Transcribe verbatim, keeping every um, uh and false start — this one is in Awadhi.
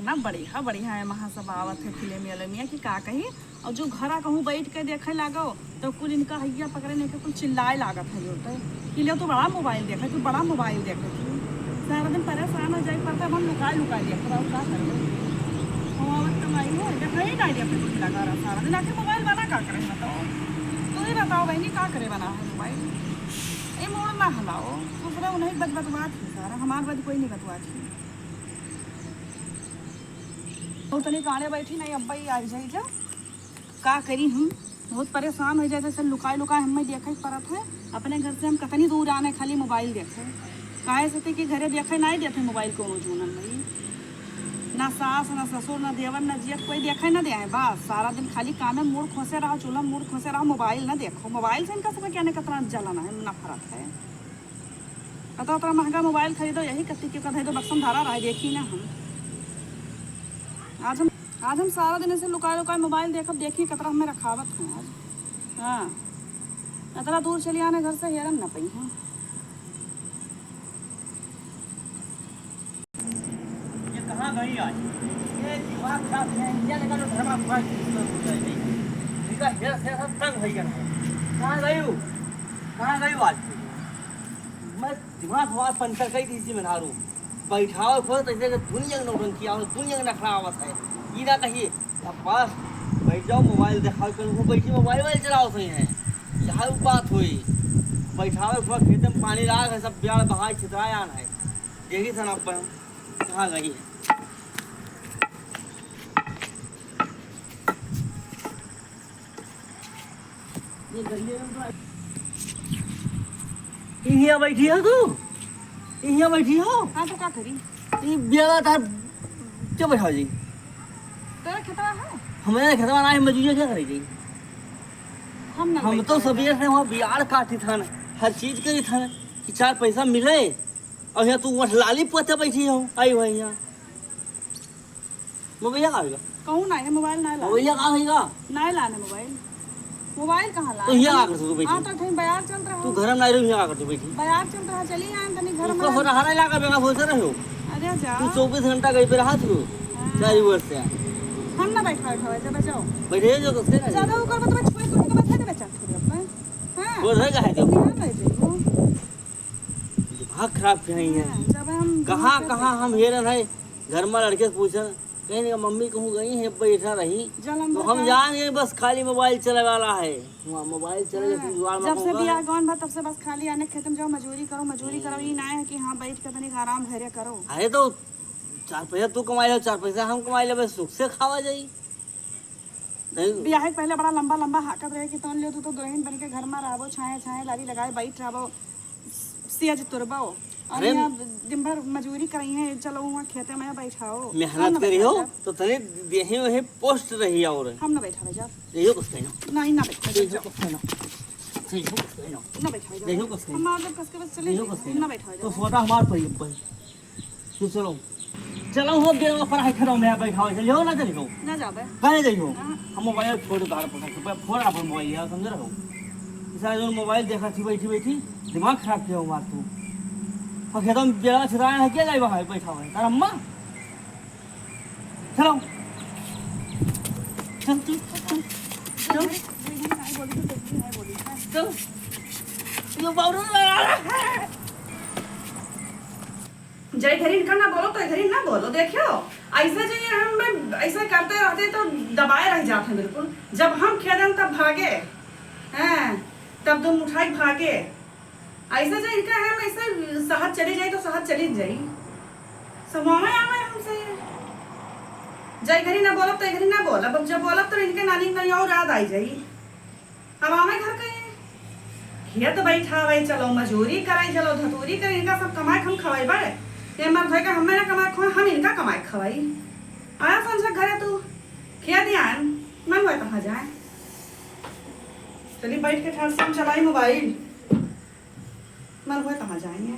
ना बढ़िया, बढ़िया है, महा सब आवत है फिल्म अलमिया की का कही। और जो घरा कहूँ बैठ के देखे लागो, तो कुल इनका हैया पकड़े नहीं के कुल चिल्लाए लागत है, जो तो कि ले तू बड़ा मोबाइल देखे, तू बड़ा मोबाइल देखे, तू सारा दिन परेशान हो जाए, पता मन लुकाए लुकाए देख रहा, का करबे? हम आवत कमाई हो, देखे ही नहीं देखे कुल लगा रहा सारा दिन। आखिर मोबाइल वाला का करे बताओ, तू ही बताओ बहनी, का करे बना है मोबाइल? ये मोड़ ना हलाओ, दूसरा उन्हें बद बदवात ही सारा, हमार बद कोई नहीं बदवात ही। और तनी काने बैठी नहीं, अब्बा ही आ जाई जा। का करी हम, बहुत परेशान हो जाए, जैसे लुकाए लुकाए हमें देखे के पड़त है। अपने घर से हम कतनी दूर आने खाली मोबाइल देखे, काहे से कि घरे देखे नहीं देते मोबाइल कोनो जूनन में। ना सास, ना ससुर, ना देवर, ना जियत कोई देखे ना दे है। बस सारा दिन खाली काम में मूड़ खोसे रहो, चूल्हा मूड़ खोसे रहो, मोबाइल ना देखो। मोबाइल से इनका सबका क्या नहीं कतना जलन है, नफरत है। अतरा, अतरा महंगा मोबाइल खरीदो, यही कत्ती के कधे तो बक्सम धरा रहा, देखी ना हम। आज हम, आज हम सारा दिन ऐसे लुकाए लुकाए मोबाइल देखब, देखी कतरा हमें रखावत हैं आज। हाँ, अतरा दूर चली आने घर से हेरन ना पई हैं। ये कहाँ गई आज? ये दिमाग खराब है, ये लगा तो घर में पूरा चीज में घुस गई। इनका हेर से सब तंग हो गया। कहाँ गई हो? कहाँ गई हो आज? मैं दिमाग हमारा पंचर कई थी इसी में नारू। बैठावे खोज तो ऐसे कि दुनिया के नौटंकी आवत, दुनिया के नखरा आवत है। ई ना कहिए, अब बस बैठ जाओ, मोबाइल देखाओ, कल वो बैठी मोबाइल वाइल चलाओ सही है। यह बात हुई। बैठावे खोज खेते में पानी लाग है, सब ब्याड़ बहाई छितराए आन है। देखी था ना अपन कहाँ गई है। ये गलिए में तो ई हियाँ बैठी हो तू? ई हियाँ बैठी हो? हाँ, तो का करी? ई बेला तार क्यों बैठा जी? तोरा खेतवा है? हमारे खेतवा ना है, मजूरिया क्या करी जी? हम ना हम तो बैठा है। सबेर से वहाँ बियाड़ काटी थन, हर चीज करी थन कि चार पैसा मिले, और यहाँ तू वहाँ लाली पोते बैठी हो, आई हो यहाँ। मोबाइल का होइगा? कहूँ ना है, मोबाइल ना लाने। मोबाइल का होइगा? ना लाने मोबाइल। मोबाइल कहाँ लाने? तो यहाँ आकर तू बैठी। हाँ, तो कहीं बाजार चलत रहा। तू घर में ना रहो, यहाँ आकर तू बैठी। बाजार चलत रहा, चली आए तनी घर तू में। हो रहा है, लागा बेगा होते रहो। अरे जा। तू चौबीस घंटा कहीं पे रहा तू। हाँ। चार वर्ष से। हम ना बैठा, बैठा, जब जाओ। बैठे जो तो से ना। ज्यादा ऊपर मत बैठ, कोई तुमको बैठा दे, बच्चा थोड़ी अपन। हाँ। वो रह गए जो। यहाँ बैठे हो। दिमाग खराब कहीं है। हाँ, जब हम कहाँ, दूर से कहाँ बैठे हम हैं। हेरन है, घर में लड़के से पूछन, कहीं नहीं, मम्मी कहूँ गई है, बैठा रही। जलन तो भर हम का। जान गए, बस खाली मोबाइल चले वाला है। वहाँ मोबाइल चले, हाँ, जब से बियाह गौन भा, तब से बस खाली आने खेत में जाओ, मजूरी करो, मजूरी करो, ई ना है कि हाँ, बैठ के तनिक आराम घरे करो। अरे तो चार पैसा तू कमाई हो, चार पैसा हम कमाई लेबे, सुख से खावा जाई। नहीं। बियाह के पहले बड़ा लंबा लंबा हाकत रहे कि तौन लियो तू तो दुल्हन बन के घर में रहबो, छाए छाए लारी लगाए बैठ रहबो, सेज तुरबो। और अरे यहाँ दिन भर मजूरी करई है, चलो वहाँ खेते में बैठाओ। मेहनत करी हो, तो तनी देही वही पोस्ट रही और। हम ना बैठा जा। यही कुछ कहना। नहीं, ना बैठा जा। यही कुछ कहना। यही कुछ कहना। ना बैठा जा। यही कुछ कहना। हम आप जब कस के बस चले यही कुछ कहना। ना बैठा जा। तो फोटा हमार पड़ी ऊपर। तू चलो। चलो हो गेल पर है खेतों में बैठा हो, चलियो ना चलियो। ना जाबे। काहे जाइयो? हाँ। हम मोबाइल छोड़ बाहर पकड़ के, फोन अपन मोबाइल लिया, समझ रहो? सारा दिन मोबाइल देखा थी बैठी बैठी, दिमाग खराब किया हुआ तू। और खेतों में बेड़ा छितराया है, क्या जाए बाहर बैठा हुआ है? तारा अम्मा? चलो। चल, चल, चल, चल। चल। ये बाबू रे। जय घरी इनका ना बोलो, तो घरी ना बोलो। देखियो, ऐसे जो ये हम ऐसे करते रहते तो दबाए रह जाते हैं बिल्कुल। जब हम खेदन तब भागे, हैं, तब तुम उठाई भागे। ऐसे जो इनका हम ऐसे सहज चली जाई तो सहज चली जाई। समावे आवे हमसे। जय घरी ना बोलब तो घरी ना बोलब। अब जब बोलब तो इनके नानी में और याद आई जाई। अब आवे घर के खेत बैठावे, चलो मजूरी करे, चलो धतूरी करे, इनका सब कमाए के हम खवाई बड़े। ये मर धोए के हमें ना कमाए खवाए, हम इनका कमाए के खवाई। आया संझा घरे तू, खेत आन, मन हुए तहाँ जाए। चली बैठ के ठाट से हम चलाई मोबाइल, मन हुए तहाँ जाएंगे।